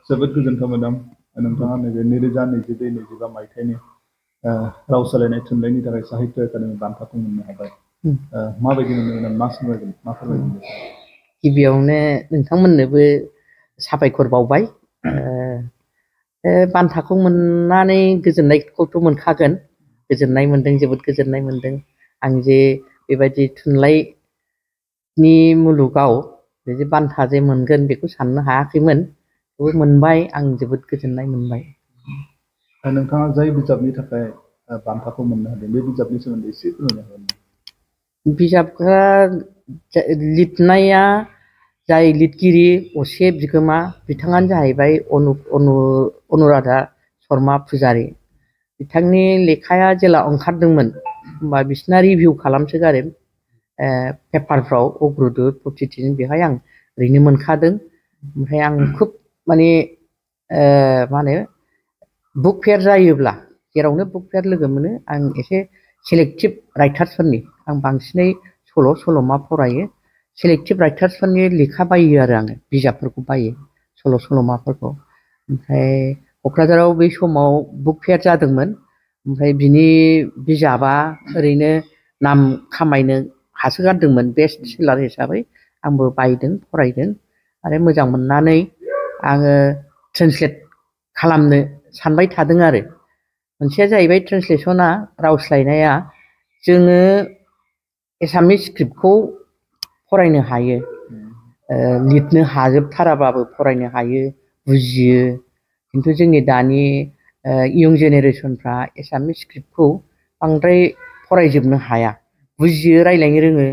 जोबोद गोजोन्थाव मोनदों नोंथाङा नैबे 2022-23 मायथाइनि राव सोलायनाय थुनलाइनि थाखाय साहित्य एकाडेमि बान्थाखौ मोननो हाबाय। माबायदि मोनदों मा सानबायगोन मा फोरमायगोन? गिबियावनो नोंथांमोननोबो साबायखर बावबाय। बान्थाखौ मोननानै गोजोननायखौथ' मोनखागोन। गोजोननाय मोनदों, जोबोद गोजोननाय मोनदों। आं जे बेबायदि थुनलाइनि मुलुगाव बिदि बान्था जे मोनगोन बेखौ साननो हायाखैमोन। थेवबो मोनबाय, आं जोबोद गोजोननाय मोनबाय। नोंथाङा जाय बिजाबनि थाखाय बान्थाखौ मोननो हादों बे बिजाबनि सोमोन्दै एसे फोरमायनो हागोन? बिजाबखौ लिरनाया जाय लिरगिरि असे बिगोमा बिथाङानो जाहैबाय अनुराधा शर्मा पुजारी। बिथांनि लेखाया जेला ओंखारदोंमोन होमबा बिसिना रिभिउ खालामसोगारो पेपारफ्राव अग्रदुत प्रतिदिन, बेवहाय आं ओरैनो मोनखादों। ओमफ्राय आं खुब माने मा होनो बुक फेयार जायोब्ला जेरावनो बुक फेयार लोगो मोनो आं एसे सेलेक्टिभ राइटार्सफोरनि, आं बांसिनै सल'मा फरायो। सेलेक्टिभ राइटार्सफोरनि लेखा बायो आरो आङो बिजाबफोरखौ बायो, सल'माफोरखौ। ओमफ्राय क'क्राझाराव बै समाव बुक फेयार जादोंमोन। ओमफ्राय बिनि बिजाबा ओरैनो नाम खामायनो हासोगारदोंमोन बेस्ट सेलार हिसाबै। आंबो बायदों, फरायदों आरो मोजां मोननानै आङो ट्रेन्सलेट खालामनो सानबाय थादों आरो। मोनसेया जाहैबाय ट्रेन्सलेसना, राव सोलायनाया। जोङो एसामिस स्क्रिप्टखौ फरायनो हायो, लिरनो हाजोबथाराबाबो फरायनो हायो, बुजियो। खिन्थु जोंनि दानि इयं जेनेरेसनफ्रा एसामिस स्क्रिप्टखौ बांद्राय फरायजोबनो हाया। बुजियो, रायज्लायनो रोङो,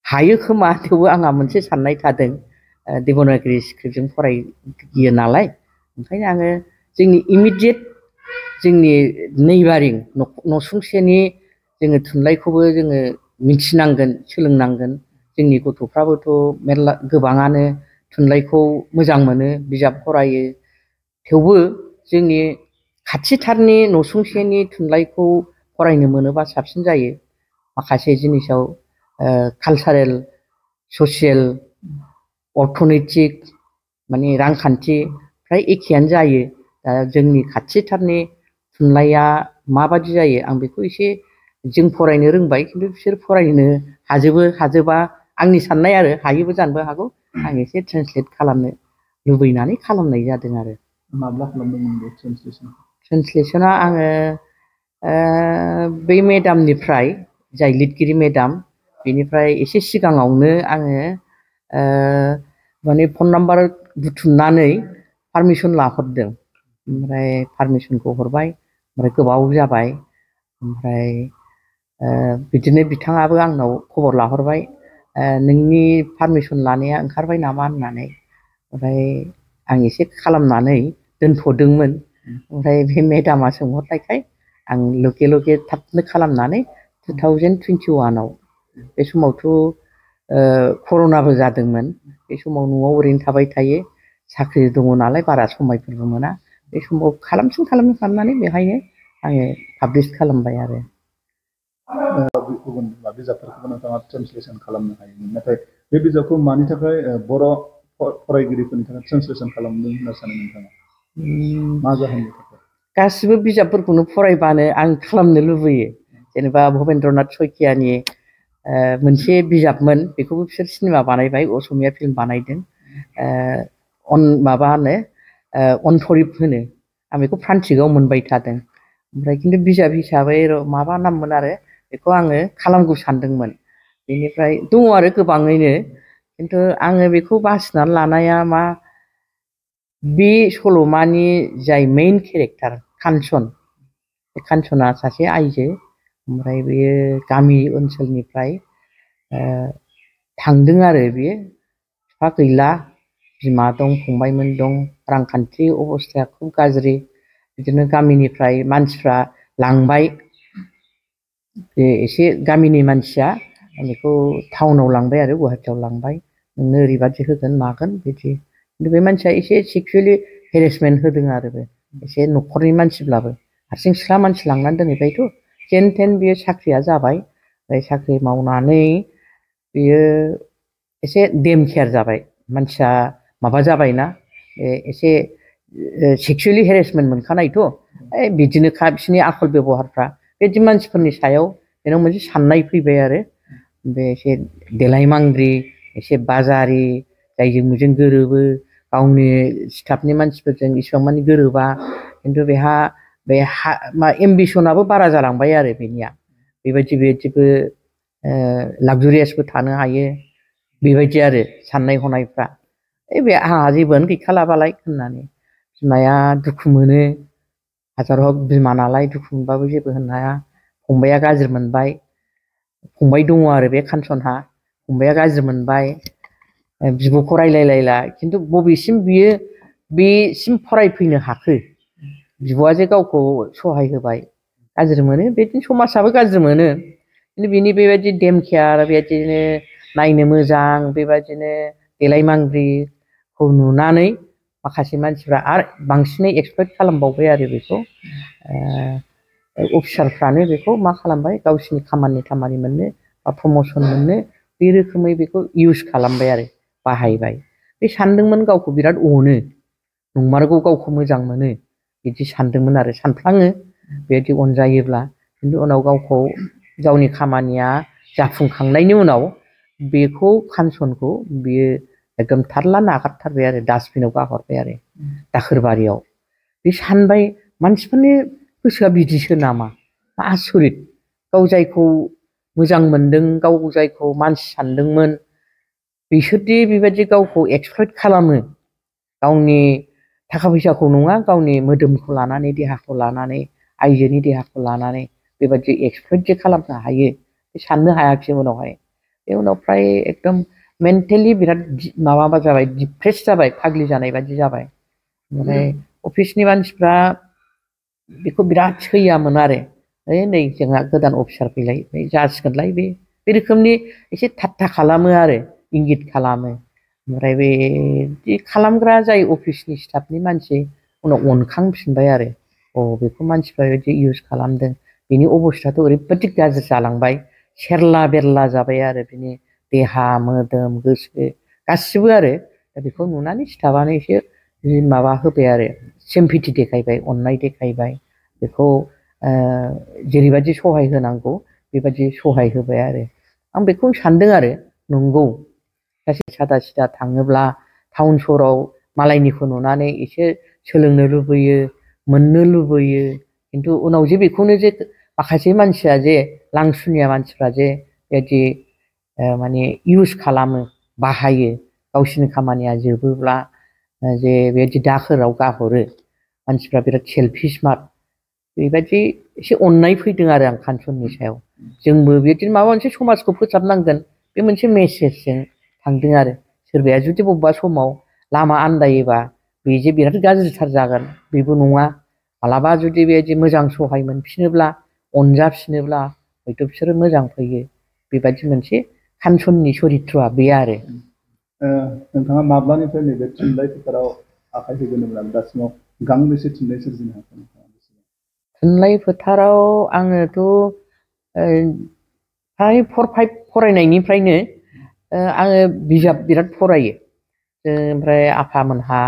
हायो खोमा, थेवबो आंहा मोनसे साननाय थादों देबनागिरि स्क्रिप्टजों फरायो नालाय। ओंखायनो आङो जोंनि इमिडियेट जोंनि नेइबारिं नसुंसेनि जोङो थुनलाइखौबो जोङो मिथिनांगोन, सोलोंनांगोन। जोंनि गथ'फ्राबोथ' मेरला गोबाङानो थुनलाइखौ मोजां मोनो, बिजाब फरायो। थेवबो जोंनि खाथिथारनि नसुंसेनि थुनलाइखौ फरायनो मोनोबा साबसिन जायो। माखासे जिनिसाव कालसारेल, ससियेल, अर्थनैतिक माने रांखान्थि फ्राय एखेयानो जायो। दा जोंनि खाथिथारनि थुनलाइया माबादि जायो आं बेखौ एसे जों फरायनो रोंबाय, खिन्थु बिसोर फरायनो हाजोबा आंनि साननाय आरो। हायोबो जानोबो हागौ। आं एसे ट्रेन्सलेट खालामनो लुबैनानै खालामनाय जादों आरो। माब्ला खालामदोंमोन बे ट्रेन्सलेसन? ट्रेन्सलेसना आङो बै मेडामनिफ्राय, जाय लिरगिरि मेडाम, बेनिफ्राय एसे सिगाङावनो आङो माने फन नाम्बार बुथुमनानै पारमिसन लाहरदों। ओमफ्राय पारमिसनखौ हरबाय, ओमफ्राय गोबाव जाबाय। ओमफ्राय बिदिनो बिथाङाबो आंनाव खबर लाहरबाय, नोंनि पारमिसन लानाया ओंखारबाय नामा होननानै। ओमफ्राय आं एसे खालामनानै दोनथ'दोंमोन। ओमफ्राय बे मेडामा सोंहरनायखाय आं लगे थाबनो खालामनानै 2021आव, बे समावथ' कर'नाबो जादोंमोन। बे समाव न'आव ओरैनो थाबाय थायो, साख्रि दङ नालाय बारा समायफोरबो मोना। बे समाव खालामसिन साननानै बेहायनो आङो पाब्लिस खालामबाय आरो। गुबुन बिजाबफोरखौबो नोंथाङा ट्रेन्सलेसन खालामनो हायोमोन, नाथाय बे बिजाबखौ मानि थाखाय बर' फरायगिरिफोरनि थाखाय ट्रेन्सलेसन खालामदों होनना सानो नोंथाङा? मा जाहोननि थाखाय? गासिबो बिजाबफोरखौनो फरायबानो आं खालामनो लुबैयो। जेनेबा भबेन्द्रनाथ सयकियानि मोनसे बिजाबमोन, बेखौबो बिसोर सिनेमा बानायबाय, असमिया फिल्म बानायदों। माबा होनो अनथरिब होनो, आं बेखौ फ्रान्तिकआव मोनबाय थादों। ओमफ्राय खिन्थु बिजाब हिसाबै माबा नाममोन आरो, बेखौ आङो खालामगौ सानदोंमोन। बेनिफ्राय दङ आरो गोबाङैनो, खिन्थु आङो बेखौ बासिनानै लानाया मा, बे सल'मानि जाय मेइन केरेक्टार कान्चन, बे कान्चना सासे आइजो। ओमफ्राय बेयो गामि ओनसोलनिफ्राय थांदों आरो। बेयो बिफा गैला, बिमा दं, फंबायमोन दं, रांखान्थि अबस्थाया खुब गाज्रि। बिदिनो गामिनिफ्राय मानसिफ्रा लांबाय, बे एसे गामिनि मानसिया बेखौ टाउनाव लांबाय आरो गुवाहाटियाव लांबाय, नोंनो ओरैबादि होगोन मागोन बिदि। खिन्थु बे मानसिया एसे सेक्सुवेलि हेरेसमेन्ट होदों आरो, बे एसे न'खरनि मानसिब्लाबो। हारसिं सिख्ला मानसि लांनानै दोनहैबायथ', जेन थेन बेयो साख्रिया जाबाय। ओमफ्राय साख्रि मावनानै बेयो एसे डेम केयार जाबाय, मानसिया माबा जाबायना, एसे सेक्सुवेलि हेरेसमेन्ट मोनखानायथ' बिदिनोखा बिसोरनि आखल बेबहारफ्रा बेबायदि मानसिफोरनि सायाव बेनाव मोनसे साननाय फैबाय आरो बे एसे देलाय मांग्रि एसे बाजारि जायजों मोजों गोरोबो गावनि स्टाफनि मानसिफोरजों इसिबां मानि गोरोबा खिन्थु बेहा बे एम्बिसनाबो बारा जालांबाय आरो बेनिया बेबायदिबो लाक्जारियासबो थानो हायो बेबायदि आरो साननाय हनायफ्रा बे आंहा जेबोआनो गैखालाबालाय होननानै बिमाया दुखु मोनो हाजार हक बिमा नालाय दुखु मोनबाबो जेबो होननो हाया फंबाया गाज्रि मोनबाय फंबाय दङ आरो बे कानसनहा फंबाया गाज्रि मोनबाय बिब'खौ रायलायलायला खिन्थु बबेसिम बियो बेसिम फरायफैनो हाखो बिब'आ जे गावखौ सहाय होबाय गाज्रि मोनो बिदिनो समाजाबो गाज्रि मोनो खिन्थु बिनि बेबायदि डेमकेयार बेबायदिनो नायनो मोजां बेबायदिनो देलाय मांग्रिखौ नुनानै माखासे मानसिफ्रा आरो बांसिनै एक्सप्लइट खालामबावबाय आरो बेखौ अफिसारफ्रानो बेखौ मा खालामबाय गावसिनि खामानि मोननो बा प्रमसन मोननो बे रोखोमै बेखौ इउज खालामबाय आरो बाहायबाय बे सानदोंमोन गावखौ बिराद अनो नंमारगौ गावखौ मोजां मोनो बिदि सानदोंमोन आरो सानफ्लाङो बेबायदि अनजायोब्ला खिन्थु उनाव गावखौ गावनि खामानिया जाफुंखांनायनि उनाव बेखौ कानसनखौ बियो एकदम थारला नागारथारबाय आरो डास्टबिनाव गाहरबाय आरो दाखोरबारियाव बे सानबाय मानसिफोरनि गोसोआ बिदिसो नामा आसरित गाव जायखौ मोजां मोनदों गाव जायखौ मानसि सानदोंमोन बिसोरदि बेबायदि गावखौ एक्सप्लइट खालामो गावनि थाखा फैसाखौ नङा गावनि मोदोमखौ लानानै देहाखौ लानानै आइजोनि देहाखौ लानानै बेबायदि एक्सप्लइट जे खालामनो हायो साननो हायाखिसै उनावहाय बे उनाव फ्राय एकदम मेन्टेलि बिराद माबा जाबाय डिप्रेस जाबाय फाग्लि जानाय बायदि जाबाय ओमफ्राय अफिसनि मानसिफ्रा बेखौ बिराद सैयामोन आरो नै जोंहा गोदान अफिसार फैलाय जासिगोनलाय बे रोखोमनि एसे ठाट्टा खालामो आरो इंगित खालामो ओमफ्राय बेदि खालामग्रा जाय अफिसनि स्टाफनि मानसि उनाव अनखांफिनबाय आरो बेखौ मानसिफ्रा बेबायदि इउज खालामदों बिनि अबस्थायाथ' ओरैबायदि गाज्रि जालांबाय सेरला बेरला जाबाय आरो बिनि देहा मोदोम गोसो गासिबो आरो दा बेखौ नुनानै स्टाफानो एसे माबा होबाय आरो सिम्पेथि देखायबाय अननाय देखायबाय बेखौ जेरैबायदि सहाय होनांगौ बेबायदि सहाय होबाय आरो आं बेखौ सानदों आरो नंगौ सासे सादा सिदा थाङोब्ला टाउन सहराव मालायनिखौ नुनानै एसे सोलोंनो लुबैयो मोननो लुबैयो खिन्थु उनाव जे बेखौनो जे माखासे मानसिया जे लांसुनिया मानसिफ्रा जे बेबायदि माने इउज खालामो बाहायो गावसिनि खामानिया जोबोब्ला जे बेबायदि दाखोराव गाहरो मानसिफ्रा बिराद सेलफिस मार्क बेबायदि एसे अननाय फैदों आरो आं कानसननि सायाव जोंबो बिदिनो माबा मोनसे समाजखौ फोसाबनांगोन बे मोनसे मेसेजजों थांदों आरो सोरबाया जुदि बबेबा समाव लामा आन्दायोबा बे जे बिराद गाज्रिथार जागोन बेबो नङा मालाबा जुदि बेबायदि मोजां सहाय मोनफिनोब्ला अनजाफिनोब्ला हयथ' बिसोरो मोजां फैयो बेबायदि मोनसे कानसननि सरित्रआ बे आरो नोंथाङा माब्लानिफ्राय नैबे थुनलाइ फोथाराव आखाइ होगोन होनब्ला दासिमाव गांबेसे थुनलाइ सोरजिनो हाखो थुनलाइ फोथाराव आङोथ' फ्राय 4-5 फरायनायनिफ्रायनो आङो बिजाब बिराद फरायो ओमफ्राय आफामोनहा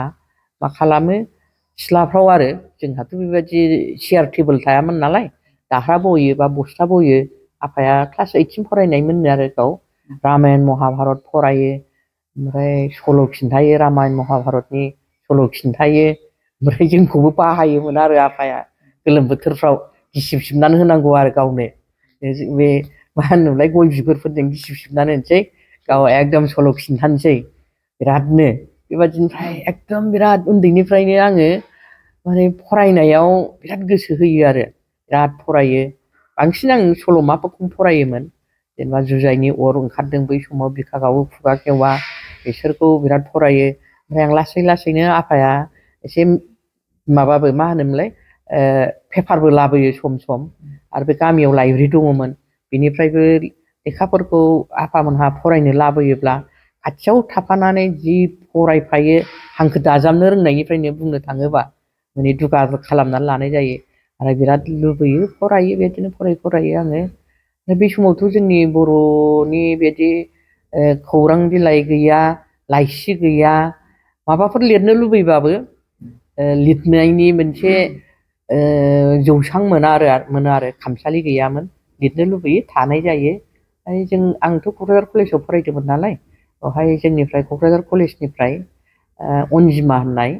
मा खालामो सिथ्लाफ्राव आरो जोंहाथ' बेबायदि चेयार टेबोल थायामोन नालाय दाह्रा बयो बा बस्था बयो आफाया क्लास 8सिम फरायनायमोन आरो गाव रामायण महाभारत फरायो ओमफ्राय सल' खिन्थायो रामायण महाभारतनि सल' खिन्थायो ओमफ्राय जोंखौबो बाहायोमोन आरो आफाया गोलोम बोथोरफ्राव गिसिब सिबनानै होनांगौ आरो गावनो बे मा होनोमोनलाय गय बिगुरफोरजों गिसिब सिबनानै होनोसै गाव एकदम सल' खिन्थानोसै बिरादनो बेबादिनिफ्राय एकदम बिराद उन्दैनिफ्रायनो आङो माने फरायनायाव बिराद गोसो होयो आरो बिराद फरायो बांसिन आं सल'माफोरखौनो फरायोमोन जेनेबा जुजाइनि अर ओंखारदों बै समाव बिखा गावो खुगा खेवा बिसोरखौ बिराद फरायो ओमफ्राय आं लासै लासैनो आफाया एसे माबाबो मा होनोमोनलाय पेपारबो लाबोयो सम सम आरो बे गामियाव लाइब्रेरि दङमोन बेनिफ्रायबो लेखाफोरखौ आफामोनहा फरायनो लाबोयोब्ला खाथियाव थाफानानै जि फरायफायो हांखो दाजाबनो रोंनायनिफ्रायनो बुंनो थाङोबा माने दुगा खालामनानै लानाय जायो आरो बिराद लुबैयो फरायो बेदिनो फरायो आङो बे समावथ' जोंनि बर'नि बेदि खौरां बिलाइ गैया लाइसि गैया माबाफोर लिरनो लुबैबाबो लिरनायनि मोनसे जौसां मोनो आरो खामसालि गैयामोन लिरनो लुबैयो थानाय जायो आंथ' क'क्राझार कलेजाव फरायदोंमोन नालाय बेवहाय जोंनिफ्राय क'क्राझार कलेजनिफ्राय अनजिमा होननाय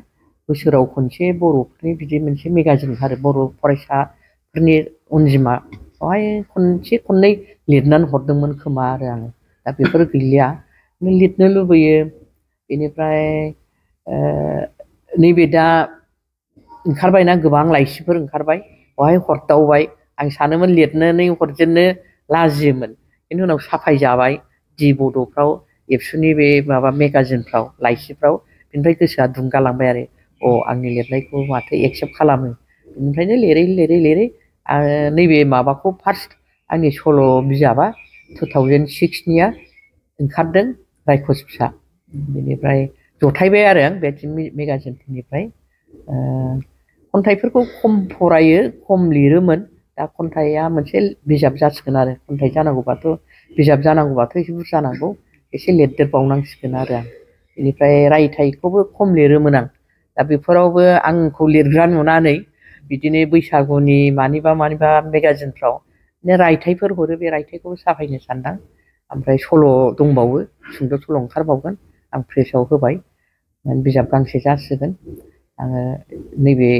बोसोराव खनसे बर'फोरनि बिदि मोनसे मेगाजिन ओंखारो बर' फरायसाफोरनि अनजिमा बेवहाय खनसे खननै लिरनानै हरदोंमोन खोमा आरो आङो दा बेफोर गैलिया लिरनो लुबैयो बेनिफ्राय नैबे दा ओंखारबायना गोबां लाइसिफोर ओंखारबाय बेवहाय हरदावबाय आं सानोमोन लिरनानै हरजेननो लाजियोमोन बेनि उनाव साफाय जाबाय दि बड'फ्राव एबसुनि बे माबा मेगाजिनफ्राव लाइसिफ्राव बेनिफ्राय गोसोआ दुंगालांबाय आरो आंनि लिरनायखौ माथो एक्सेप्ट खालामो बेनिफ्रायनो लिरै नैबे माबाखौ फार्स्ट आंनि सल' बिजाबा 2006निया ओंखारदों रायखस फिसा बेनिफ्राय जथायबाय आरो आं बे मेगाजिनफोरनिफ्राय खन्थाइफोरखौ खम फरायो खम लिरोमोन दा खन्थाइया मोनसे बिजाब जासिगोन आरो खन्थाइ जानांगौबाथ' बिजाब जानांगौबाथ' एसे बुरजा नांगौ एसे लिरदेरबावनांसिगोन आरो आं बेनिफ्राय रायथाइखौबो खम लिरोमोन आं दा बेफोरावबो आंखौ लिरग्रा नुनानै बिदिनो बैसागुनि मानिबा मेगाजिनफ्राव रायथाइफोर हरो बे रायथाइखौबो साफायनो सानदां ओमफ्राय सल' दंबावो सुंद' सल' ओंखारबावगोन आं प्रेसआव होबाय बिजाब गांसे जासिगोन आङो नैबे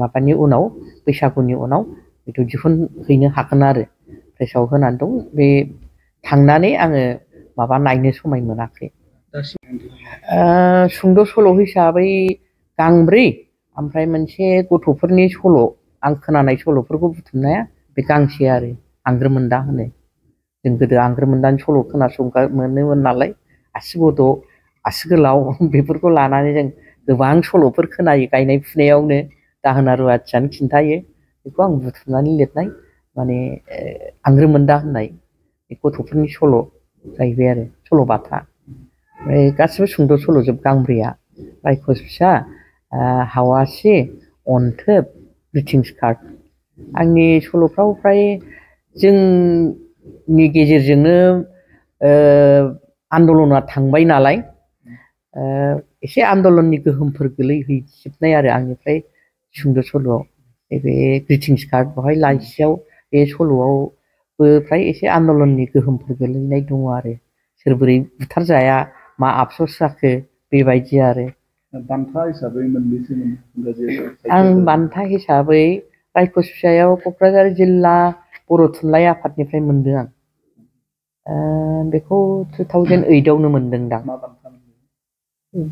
माबानि उनाव बैसागुनि उनाव बेखौ दिहुनहैनो हागोन आरो प्रेसआव होनानै दं बे थांनानै आङो माबा नायनो समाय मोनाखै सुंद' सल' हिसाबै गांब्रै ओमफ्राय मोनसे गथ'फोरनि सल' आं खोनानाय सल'फोरखौ बुथुमनाया बे गांसे आरो आंग्रोमोन्दा होनो जों गोदो आंग्रोमोन्दानि सल' खोनासंगा मोनोमोन नालाय आसिबद' आसिगोलाव बेफोरखौ लानानै जों गोबां सल'फोर खोनायो गायनाय फुनायावनो दाहोना रुवाथियानो खिन्थायो बेखौ आं बुथुमनानै लिरनाय माने आंग्रोमोन्दा होननाय गथ'फोरनि सल' जाहैबाय आरो सल'बाथा ओमफ्राय गासिबो सुंद' सल'जोब गांब्रैया रायखस फिसा हावासि अनथोब ग्रिटिंस कार्ड आंनि सल'फ्राव फ्राय जोंनि गेजेरजोंनो आन्दलना थांबाय नालाय एसे आन्दलननि गोहोमफोर गोलैहैजोबनाय आरो आंनिफ्राय सुंद' सल'आव बे ग्रिटिंस कार्ड बेवहाय लाइसियाव बे सल'आवबो फ्राय एसे आन्दलननि गोहोमफोर गोलैनाय दङ आरो सोर बोरै बुथारजाया मा आफस'स जाखो बेबायदि आरो बान्था हिसाबै मोनबेसे आं बान्था हिसाबै रायखस फिसायाव क'क्राझार जिल्ला बर' थुनलाइ आफादनिफ्राय मोनदों आं बेखौ 2008आवनो मोनदोंदां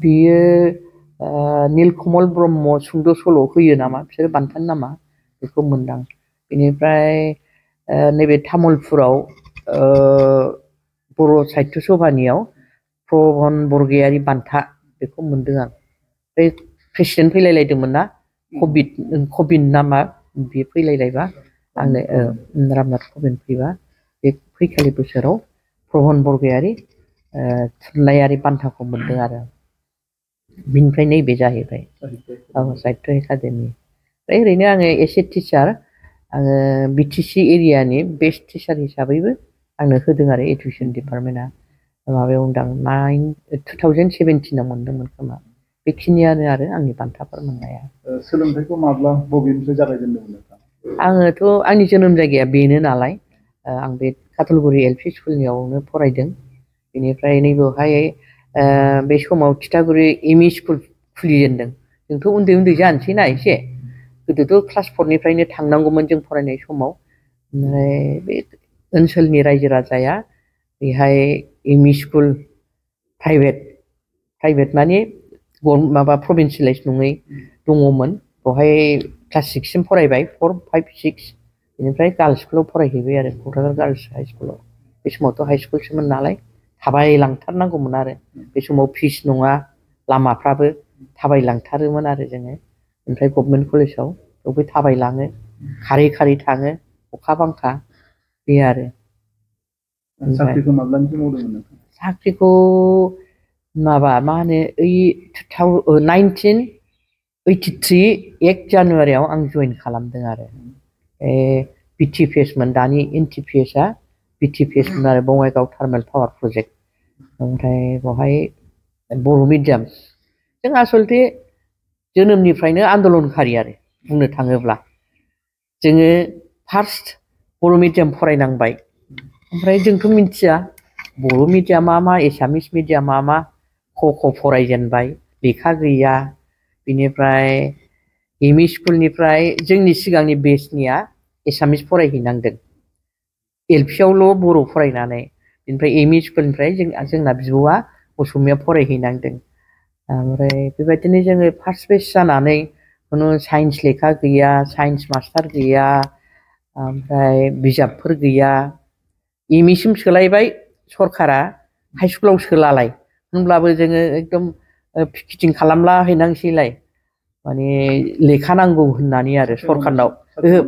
बियो नीलकमल ब्रह्म सुंद' सल' होयो नामा बिसोर बान्थानि नामा बेखौ मोनदां बेनिफ्राय नैबे तामुलपुराव बर' साहित्य सभानियाव प्रबन बरगयारि बान्था बेखौ मोनदों आं बे प्रेसिडेन्ट फैलायलायदोंमोन ना कबिन नामा बे फैलायलायबा आंनो रामनाथ कबिन फैबा बे फैखालि बोसोराव प्रबन बरगयारि थुनलाइयारि बान्थाखौ मोनदों आरो बिनिफ्राय नैबे जाहैबाय साहित्य एकाडेमि ओरैनो आङो एसे टिचार आङो बिटिसि एरियानि बेस्ट टिचार हिसाबैबो आंनो होदों आरो एडुकेसन डिपार्टमेन्टआ माबायाव दां 2017आव मोनदोंमोन खोमा बेखिनियानो आरो आंनि बान्थाफोर मोननाया सोलोंथाइखौ माब्ला बबेनिफ्राय जागायजेनदोंमोन आङोथ' आंनि जोनोम जायगाया बेनो नालाय आं बे काटलगुरि एलपि स्कुलनियावनो फरायदों बेनिफ्राय नैबेवहाय बे समाव थिथागुरि एमइ स्कुल खुलिजेनदों जोंथ' उन्दै उन्दै जानोसै ना एसे गोदोथ' क्लास 4निफ्रायनो थांनांगौमोन जों फरायनाय समाव ओमफ्राय बे ओनसोलनि रायजो राजाया बेहाय एमइ स्कुल प्राइभेट माने माबा प्रभिन्सियेलाइज नङै दङमोन बेवहाय क्लास 6सिम फरायबाय 4, 5, 6 बेनिफ्राय गार्लस स्कुलाव फरायहैबाय आरो क'क्राझार गार्लस हाइ स्कुलाव बे समावथ' हाइ स्कुलसोमोन नालाय थाबायलांथारनांगौमोन आरो बे समाव फिस नङा लामाफ्राबो थाबायलांथारोमोन आरो जोङो ओमफ्राय गभर्नमेन्ट कलेजाव बेवबो थाबायलाङो खारै थाङो अखा बांखा बे आरो साख्रिखौ माब्लानिफ्राय मावदोंमोन साख्रिखौ माबा मा होनो 1983 1 जानुवारियाव आं जइन खालामदों आरो बिटिपिएसमोन दानि एनटिपिएसआ बिटिपिएसमोन आरो बङाइगाव थार्मेल पावार प्रजेक्ट ओमफ्राय बेवहाय बर' मिडियाम जों आसलथे जोनोमनिफ्रायनो आन्दलनखारि आरो बुंनो थाङोब्ला जोङो फार्स्ट बर' मिडियाम फरायनांबाय ओमफ्राय जोंथ' मिथिया बर' मिडियामा मा एसामिस मिडियामा मा क फरायजेनबाय लेखा गैया बिनिफ्राय एम इ स्कुलनिफ्राय जोंनि सिगांनि बेचनिया एसामिस फरायहैनांदों एल पि आवल' बर' फरायनानै बिनिफ्राय एम इ स्कुलनिफ्राय जोंना बिब'आ असमिया फरायहैनांदों ओमफ्राय बेबायदिनो जोङो फार्स्ट बेच जानानै खुनु साइन्स लेखा गैया साइन्स मास्टार गैया ओमफ्राय बिजाबफोर गैया एम इ सिम सोलायबाय सरकारा हाइ स्कुलाव सोलालाय होनब्लाबो जोङो एकदम पिकेटिं खालामला हैनांसैलाय माने लेखा नांगौ होननानै आरो सरकारनाव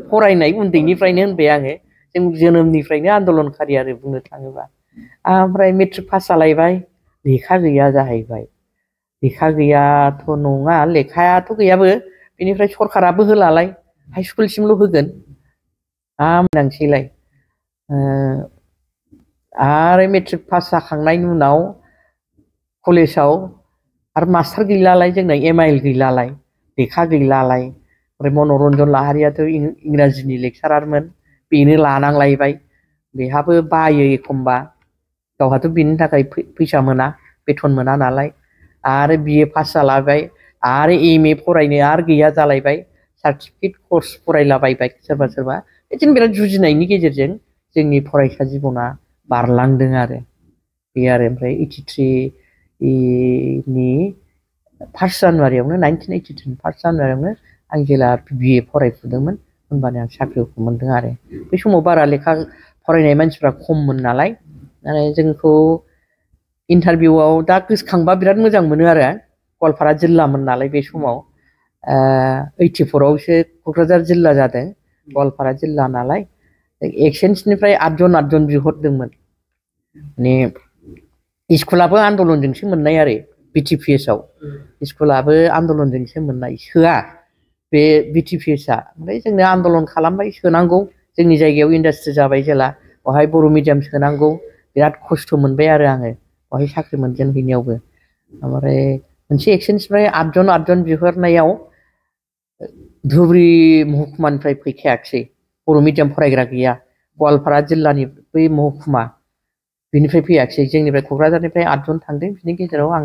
फरायनाय उन्दैनिफ्रायनो होनबाय आङो जों जोनोमनिफ्रायनो आन्दलनखारि आरो बुंनो थाङोबा ओमफ्राय मेट्रिक पास जालायबाय लेखा गैया जाहैबाय लेखा गैयाथ' नङा लेखायाथ' गैयाबो बेनिफ्राय सरकाराबो होलालाय हाइ स्कुलसिमल' होगोन मोनांसैलाय आरो मेट्रिक पास जाखांनायनि उनाव कलेजाव आरो मास्टार गैलालाय जोंना एम आइ एल गैलालाय लेखा गैलालाय ओमफ्राय मनरन्जन लाहारियाथ' इंराजिनि लेक्सारारमोन बेनो लानांलायबाय बेहाबो बायो एखमबा गावहाथ' बेनि थाखाय फैसा मोना बेथन मोना नालाय आरो बिए पास जालायबाय आरो एम ए फरायनो आरो गैया जालायबाय सार्टिफिकेट कर्स फरायलाबायबाय सोरबा सोरबा बिदिनो बिराद जुजिनायनि गेजेरजों जोंनि फरायसा जिबना बारलांदों आरो बे आरो ओमफ्राय 83 नि फार्स्ट जानुवारियावनो 1983 फार्स्ट जानुवारियावनो आं जेला बिए फरायफुदोंमोन होनबानो आं साख्रिखौ मोनदों आरो बै समाव बारा लेखा फरायनाय मानसिफ्रा खममोन नालाय आरो जोंखौ इन्टारभिउआव दा गोसोखांबा बिराद मोजां मोनो आरो गवालपारा जिल्लामोन नालाय बे समाव 84आवसो क'क्राझार जिल्ला जादों गवालपारा जिल्ला नालाय एक्सचेन्जनिफ्राय 8 जन बिहरदोंमोन माने स्कुलाबो आन्दलनजोंसो मोननाय आरो BTPS आव स्कुलाबो आन्दलनजोंसो मोननाय सोआ बे BTPS-आ ओमफ्राय जोंनो आन्दलन खालामबाय सोनांगौ जोंनि जायगायाव इन्डास्ट्रि जाबाय जेला बेवहाय बर' मिडियाम सोनांगौ बिराद खस्थ' मोनबाय आरो आङो बेवहाय साख्रि मोनजेनहैनायावबो ओमफ्राय मोनसे एक्सचेन्जनिफ्राय 8 जन बिहरनायाव धुबुरी महकुमानिफ्राय फैखायाखिसै बर' मिडियाम फरायग्रा गैया गवालपारा जिल्लानि बै महकुमा बिनिफ्राय फैयाखिसै जोंनिफ्राय क'क्राझारनिफ्राय 8 जन थांदों बिनि गेजेराव आं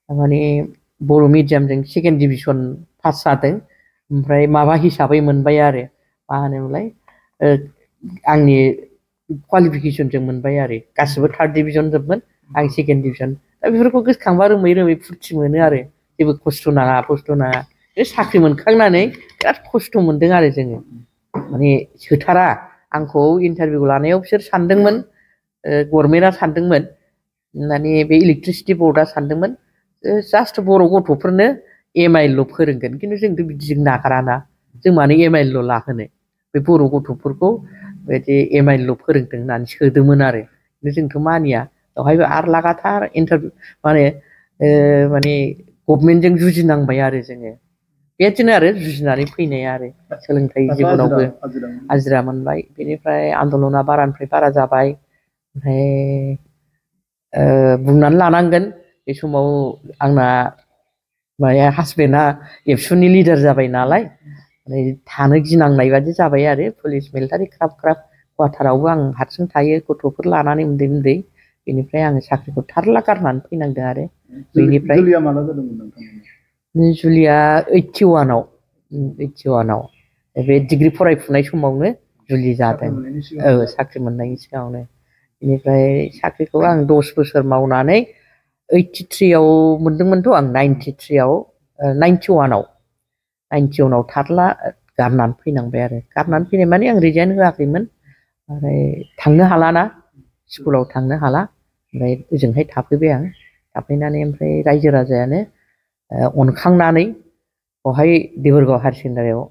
माने बर' मिडियामजों सेकेन्ड डिभिजन पास जादों ओमफ्राय माबा हिसाबै मोनबाय आरो मा होनोमोनलाय आंनि क्वालिफिकेसनजों मोनबाय आरो गासिबो थार्ड डिभिजन जोबमोन आं सेकेन्ड डिभिजन दा बेफोरखौ गोसोखांबा रोमै फुरथि मोनो आरो जेबो खस्थ' नाङा बे साख्रि मोनखांनानै बिराद खस्थ' मोनदों आरो जोङो माने सोथारा आंखौ इन्टारभिउ लानायाव बिसोर सानदोंमोन गभर्नमेन्टआ सानदोंमोन माने बे इलेक्ट्रिसिटि बर्डआ सानदोंमोन जास्ट बर' गथ'फोरनो MIL फोरोंगोन खिन्थु जोंथ' बिदिजों नागाराना जों मानो MIL लाहोनो बे बर' गथ'फोरखौ बिदि MIL फोरोंदों होननानै सोदोंमोन आरो खिन्थु जोंथ' मानिया बेवहायबो आरो लागाथार इन्टारभिउ माने गभर्नमेन्टजों जुजिनांबाय आरो जोङो बेदिनो आरो जुजिनानै फैनाय आरो सोलोंथाइ जिबनावबो हाजिरा मोनबाय बेनिफ्राय आन्दलना बारानिफ्राय बारा जाबाय ओमफ्राय बुंनानै लानांगोन बे समाव आंना हासबेन्डआ एबसुनि लिडार जाबाय नालाय माने थानो गिनांनाय बादि जाबाय आरो पुलिस मिलिटारि ख्राब क्वार्टारावबो आं हारसिं थायो गथ'फोर लानानै उन्दै बेनिफ्राय आङो साख्रिखौ थारला गारनानै फैनांदों आरो बेनिफ्राय जुलिया माला जादोंमोन नोंथांमोनना जुलिया 81आव बे डिग्री फरायफुनाय समावनो जुलि जादों साख्रि मोननायनि सिगाङावनो बेनिफ्राय साख्रिखौ आं 10 बोसोर मावनानै 83आव मोनदोंमोनथ' आं 93आव 91आव थारला गारनानै फैनांबाय आरो गारनानै फैनाय माने आं रिजाइन होआखैमोन ओमफ्राय थांनो हालाना स्कुलाव थांनो हाला ओमफ्राय ओजोंहाय थाफैबाय आं थाफैनानै ओमफ्राय रायजो राजायानो अनखांनानै बेवहाय देबोरगाव हायार सेकेन्डारियाव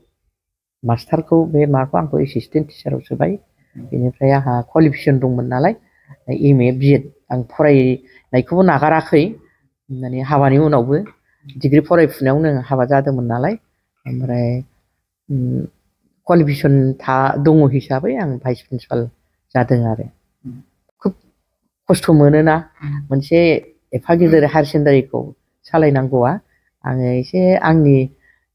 मास्टारखौ बे माबाखौ आंखौ एसिस्टेन्ट टिचाराव सोबाय बेनिफ्राय आंहा क्वालिफिकेसन दंमोन नालाय MA BEd आं फरायनायखौबो नागाराखै माने हाबानि उनावबो डिग्री फरायफुनायावनो हाबा जादोंमोन नालाय ओमफ्राय क्वालिफिकेसन दङ हिसाबै आं भाइस प्रिन्सिपाल जादों आरो खुब खस्थ' मोनोना मोनसे एफा गिदिर हायार सेकेन्डारिखौ सालायनांगौआ आङो एसे आंनि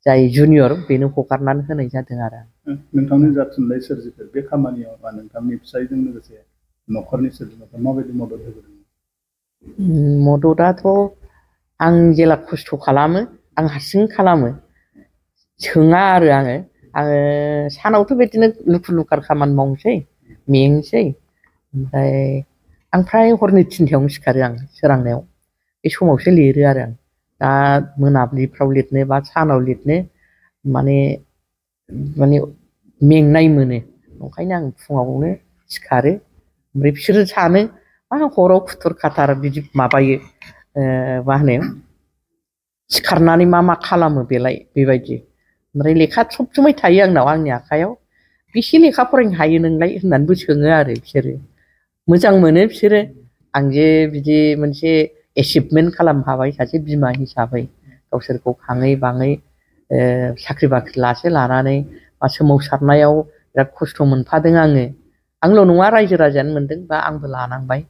जाय जुनियर बेनो हगारनानै होनाय जादों आरो। नोंथांनि जा थुनलाइ सोरजिफोर बे खामानियाव बा नोंथांनि फिसायजों लोगोसे न'खरनि सोद्रोमाफोरा माबायदि मदद होबोदों? मददाथ' आं जेला खस्थ' खालामो आं हारसिं खालामो, सोङा आरो आङो सानावथ' बिदिनो लुखुर लुखार खामानि मावनोसै, मेंनोसै, ओमफ्राय आं फ्राय हरनि 3टायावनो सिखारो आं सोरांनायाव, बे समावसो लिरो आरो आं। दा मोनाबिलिफ्राव लिरनो बा सानाव लिरनो माने मेंनाय मोनो, ओंखायनो आं फुङावनो सिखारो। ओमफ्राय बिसोरो सानो मा हराव खुथुर खाथार बिदि माबायो, मा होनो सिखारनानै मा खालामो बेलाय बेबायदि। ओमफ्राय लेखा सब समाय थायो आंनाव आंनि आखायाव, बेसे लेखा फरायनो हायो नोंलाय होननानैबो सोङो आरो बिसोरो। मोजां मोनो बिसोरो आं जे बिदि मोनसे एचिभमेन्ट खालामनो हाबाय सासे बिमा हिसाबै, गावसोरखौ खाङै बाङै साख्रि बाख्रि लानानै बा सोमावसारनायाव बिराद खस्थ' मोनफादों आङो। आंल' नङा रायजो राजायानो मोनदों बा आंबो लानांबाय।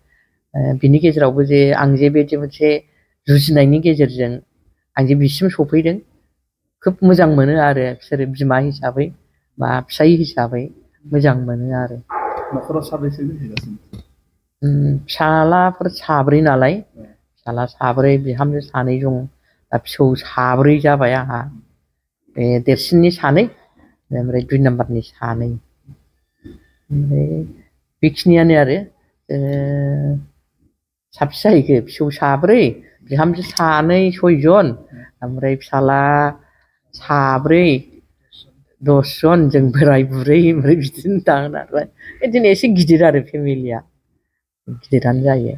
बिनि गेजेरावबो जे आं जे बिदि मोनसे जुजिनायनि गेजेरजों आं जे बिसिम सफैदों, खोब मोजां मोनो आरो बिसोरो बिमा हिसाबै बा फिसाय हिसाबै मोजां मोनो आरो। न'खराव साबैसे जाहैगासिनो? फिसालाफोर 4 नालाय, फिसाला 4, बिहामजो 2 दं, दा फिसौ 4 जाबाय आंहा। बे देरसिननि 2, ओमफ्राय 2 नाम्बारनि 2। ओमफ्राय बेखिनियानो आरो साबेसे जाहैखो? फिसौ 4, बिहामजो 2, 6 जन, ओमफ्राय फिसाला 4, 10 जन, जों बोराय बुरै, ओमफ्राय बिदिनो थाङो नालाय बिदिनो एसे गिदिर आरो फेमिलिया, गिदिरानो जायो।